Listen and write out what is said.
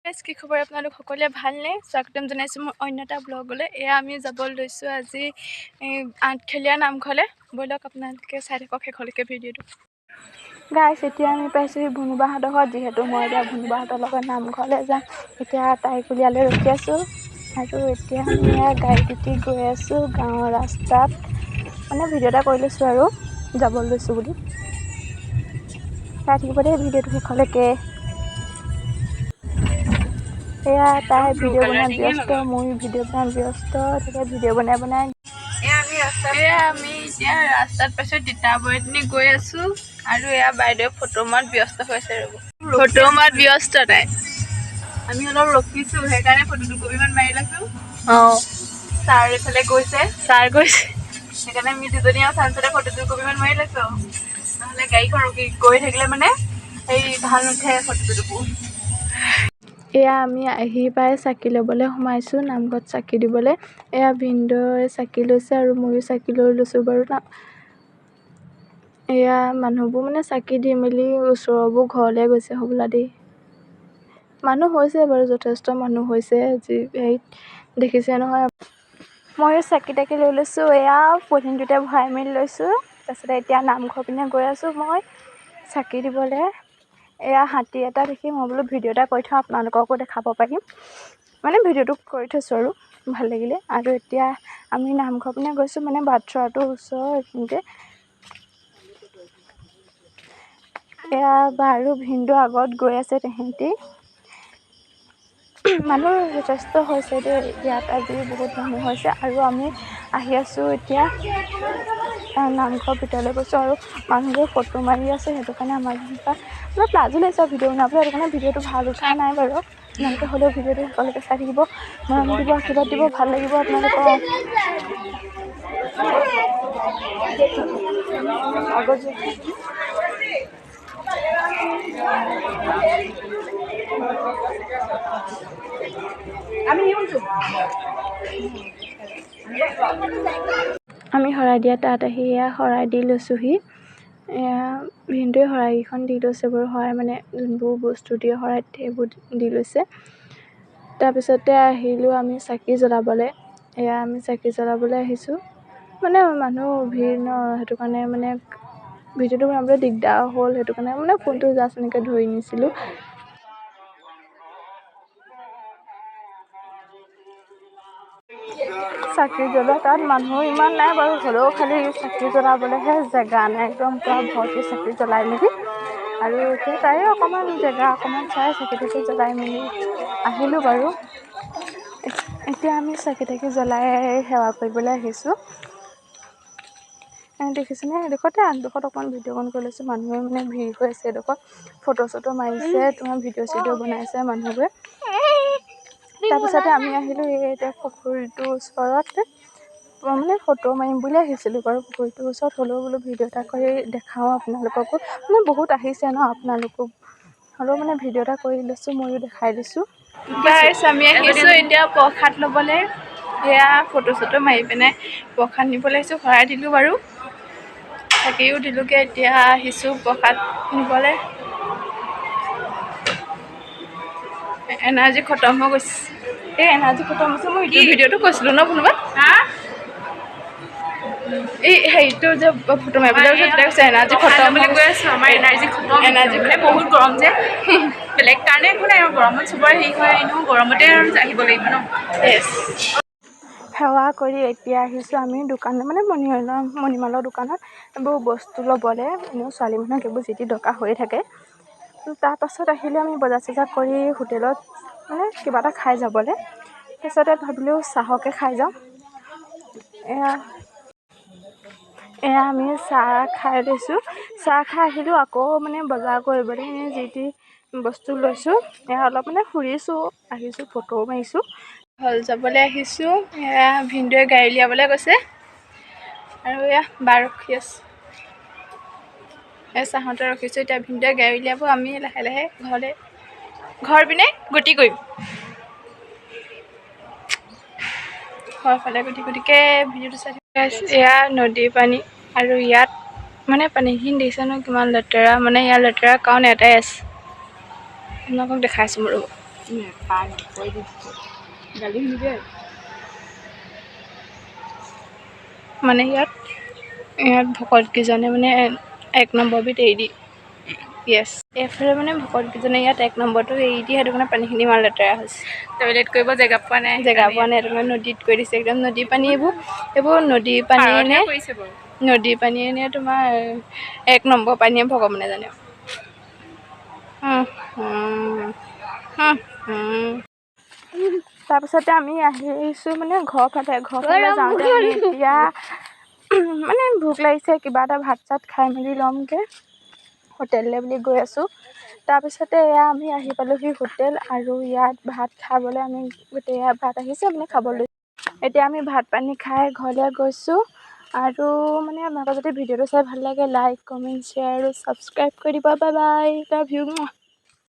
Guys, কি খবৰ আপোনালোক সকলোৱে? ভালনে? স্বাগতম জনাইছোঁ মোৰ অন্য এটা ব্লগলৈ। এয়া আমি যাব লৈছোঁ আজি এই আঠখেলীয়া নামঘৰলৈ। ব'লক, আপোনালোকে চাই থাকক শেষলৈকে ভিডিঅ'টো। গাইজ, এতিয়া আমি পাইছোঁহি ভুনুবাহঁতৰ ঘৰত। যিহেতু মই এতিয়া ভুনুবাহঁতৰ লগত নামঘৰলৈ যাম, এতিয়া তাইক উলিয়ালৈ ৰখি আছোঁ। আৰু এতিয়া আমি এয়া গাড়ীত উঠি গৈ আছোঁ গাঁৱৰ ৰাস্তাত। মানে ভিডিঅ' এটা কৰি লৈছোঁ আৰু যাব লৈছোঁ বুলি। চাই থাকিব দেই ভিডিঅ'টো শেষলৈকে। এয়া তাই ভিডিঅ' বনাত ব্যস্ত, ময়ো ভিডিঅ' বনাত ব্যস্ত। তেতিয়া ভিডিঅ' বনাই বনাই এয়া আমি এতিয়া ৰাস্তাত পাইছোঁ, তিতাবৰপিনে গৈ আছোঁ। আৰু এয়া বাইদেউ ফটো মৰাত ব্যস্ত হৈছে। ৰ'ব, ফটো মৰাত ব্যস্ত তাই। আমি অলপ ৰখিছো, সেইকাৰণে ফটো দুকপিমান মাৰি লৈছো। ছাৰ এইফালে গৈছে। ছাৰ গৈছে। সেইকাৰণে আমি দুজনী আৰু চান্সতে ফটো দুকপিমান মাৰি লৈছো। নহ'লে গাড়ীখন ৰখি গৈ থাকিলে মানে সেই ভাল নুঠে ফটো দুকপি। এয়া আমি আহি পাই চাকি ল'বলৈ সোমাইছোঁ নামঘৰত চাকি দিবলৈ। এয়া ভিনদেউৱে চাকি লৈছে আৰু ময়ো চাকি লৈ লৈছোঁ বাৰু। এয়া মানুহবোৰ মানে চাকি দি মেলি ওচৰৰবোৰ ঘৰলৈ গৈছে হ'বলা দেই। মানুহ হৈছে বাৰু, যথেষ্ট মানুহ হৈছে আজি হেৰিত, দেখিছে নহয়। ময়ো চাকি তাকি লৈ লৈছোঁ। এয়া পলিথিনটোতে ভৰাই মেলি লৈছোঁ। তাৰপিছতে এতিয়া নামঘৰ পিনে গৈ আছোঁ মই চাকি দিবলৈ। এয়া হাতী এটা দেখি মই বোলো ভিডিঅ' এটা কৰি থওঁ, আপোনালোককো দেখাব পাৰিম। মানে ভিডিঅ'টো কৰি থৈছোঁ আৰু ভাল লাগিলে। আৰু এতিয়া আমি নামঘৰ পিনে গৈছোঁ, মানে বাটচৰাটোৰ ওচৰৰ এইখিনিতে। এয়া বা আৰু ভিনদেউ আগত গৈ আছে। তেহেঁতি মানুহ যথেষ্ট হৈছে দেই ইয়াত, আজি বহুত মানুহ হৈছে। আৰু আমি আহি আছোঁ এতিয়া নামঘৰৰ ভিতৰলৈ গৈছোঁ আৰু মানুহবোৰে ফটো মাৰি আছে, সেইটো কাৰণে আমাৰ যেনিবা অলপ লাজো লাগিছে ভিডিঅ' বনাবলৈ। সেইটো কাৰণে ভিডিঅ'টো ভাল উঠা নাই বাৰু। আপোনালোকে হ'লেও ভিডিঅ'টো শেষলৈকে চাই থাকিব, মৰম দিব, আশীৰ্বাদ দিব, ভাল লাগিব আপোনালোকৰ। আগত আমি শৰাই দিয়া তাত আহি এয়া শৰাই দি লৈছোঁহি। এয়া ভিনদেউৱে শৰাইকেইখন দি লৈছে বাৰু। শৰাই মানে যোনবোৰ বস্তু দিয়ে শৰাইত, সেইবোৰ দি লৈছে। তাৰপিছতে আহিলোঁ আমি চাকি জ্বলাবলৈ। এয়া আমি চাকি জ্বলাবলৈ আহিছোঁ। মানে মানুহ ভিৰ ন, সেইটো কাৰণে মানে ভিডিঅ'টো বনাবলৈ দিগদাৰ হ'ল। সেইটো কাৰণে মানে ফোনটো জাষ্ট এনেকৈ ধৰি নিছিলোঁ। চাকি জ্বলোৱা তাত মানুহ ইমান নাই বাৰু, হ'লেও খালি চাকি জ্বলাবলৈহে জেগা নাই, একদম পূৰা ভৰ্তি চাকি জ্বলাই মেলি। আৰু এতিয়া তাৰে অকণমান জেগা অকণমান চাই চাকি তাকি জ্বলাই মেলি আহিলোঁ বাৰু। এতিয়া আমি চাকি তাকি জ্বলাই সেৱা কৰিবলৈ আহিছোঁ। দেখিছেনে, এডোখৰতে আগডোখৰত অকণমান ভিডিঅ' অকণ কৰি লৈছোঁ। মানুহে মানে ভিৰ হৈ আছে এডোখৰত, ফটো চটো মাৰিছে, তোমাৰ ভিডিঅ' চিডিঅ' বনাইছে মানুহবোৰে। তাৰপিছতে আমি আহিলোঁ এই এতিয়া পুখুৰীটোৰ ওচৰত, মানে ফটো মাৰিম বুলি আহিছিলোঁ বাৰু পুখুৰীটোৰ ওচৰত। হ'লেও বোলো ভিডিঅ' এটা কৰি দেখাওঁ আপোনালোককো। মানে বহুত আহিছে ন আপোনালোকো, হ'লেও মানে ভিডিঅ' এটা কৰি লৈছোঁ, ময়ো দেখাই দিছোঁ। গাইছ, আমি আহিছোঁ এতিয়া প্ৰসাদ ল'বলৈ। এয়া ফটো চটো মাৰি পিনে প্ৰসাদ নিবলৈ আহিছোঁ। শৰাই দিলোঁ বাৰু, চাকিও দিলোঁগৈ। এতিয়া আহিছোঁ প্ৰসাদ নিবলৈ। এনাৰ্জি খতম হৈ গৈছে। এই এনাৰ্জি খতম হৈছে। মই ইটো ভিডিঅ'টো কৈছিলোঁ ন কোনোবা এই হেৰিটো যে ফটো মাৰিবলৈ গৈছে, তেতিয়া কৈছে এনাৰ্জি খতম বুলি গৈ আছোঁ। আমাৰ এনাৰ্জি খতম। এনাৰ্জি মানে বহুত গৰম যে, বেলেগ কাৰণে একো নাই আৰু গৰমত চবৰে হেৰি হয়, এনেও গৰমতে আৰু আহিব লাগিব ন। সেৱা কৰি এতিয়া আহিছোঁ আমি দোকান, মানে মণিমালৰ দোকানত এইবোৰ বস্তু ল'বলৈ। এনেও ছোৱালী মানুহক এইবোৰ যি টি দৰকাৰ হৈয়ে থাকে। তাৰপাছত আহিলোঁ আমি বজাৰ চজাৰ কৰি হোটেলত মানে কিবা এটা খাই যাবলৈ। তাৰপিছতে ভাবিলোঁ চাহকে খাই যাওঁ। এয়া এয়া আমি চাহ খাই লৈছোঁ। চাহ খাই আহিলোঁ আকৌ মানে বজাৰ কৰিবলৈ, এনেই যি টি বস্তু লৈছোঁ। এয়া অলপ মানে ফুৰিছোঁ, আহিছোঁ, ফটোও মাৰিছোঁ। হল যাবলৈ আহিছোঁ। এয়া ভিনদেউৱে গাড়ী উলিয়াবলৈ গৈছে আৰু এয়া বা ৰখি আছে। এই চাহতে ৰখিছোঁ। এতিয়া ভিনদেউৱে গাড়ী উলিয়াব, আমি লাহে লাহে ঘৰলৈ ঘৰ পিনে গতি কৰিম। ঘৰ ফালে গতি গতিকে ভিডিঅ'টো চাই থাকক। এয়া নদীৰ পানী আৰু ইয়াত মানে পানীখিনি দেখিছে ন কিমান লেতেৰা। মানে ইয়াৰ লেতেৰা কাৰণ এটাই আছে, আপোনালোকক দেখাইছোঁ মই, ৰ'ব। নেপায়, কৈ দিছোঁ, গালি শুনিবি। মানে ইয়াত ইয়াত ভকতকেইজনে মানে এক নম্বৰবিধ এৰি দি, য়েছ, এইফালে মানে ভকতকেইজনে ইয়াত এক নম্বৰটো এৰি দিয়ে। সেইটো কাৰণে পানীখিনি ইমান লেতেৰা হৈছে। টয়লেট কৰিব জেগা পোৱা নাই। জেগা পোৱা নাই, সেইটো কাৰণে নদীত কৰি দিছে। একদম নদীৰ পানী এইবোৰ, এইবোৰ নদীৰ পানীয়ে নে কৰিছে বাৰু? নদীৰ পানীয়ে নে তোমাৰ এক নম্বৰ পানীয়ে, ভগৱানে জানে। তাৰপিছতে আমি আহিছোঁ মানে ঘৰ ফালে। ঘৰ ফালে যাওঁতে আমি এতিয়া মানে ভোক লাগিছে, কিবা এটা ভাত চাত খাই মেলি ল'মগৈ হোটেললৈ বুলি গৈ আছোঁ। তাৰপিছতে এয়া আমি আহি পালোহি হোটেল আৰু ইয়াত ভাত খাবলৈ আমি গোটেই এয়া ভাত আহিছে মানে খাবলৈ। এতিয়া আমি ভাত পানী খাই ঘৰলৈ গৈছোঁ। আৰু মানে আপোনালোকৰ যদি ভিডিঅ'টো চাই ভাল লাগে, লাইক, কমেণ্ট, শ্বেয়াৰ আৰু ছাবস্ক্ৰাইব কৰি দিব। Bye bye, love you.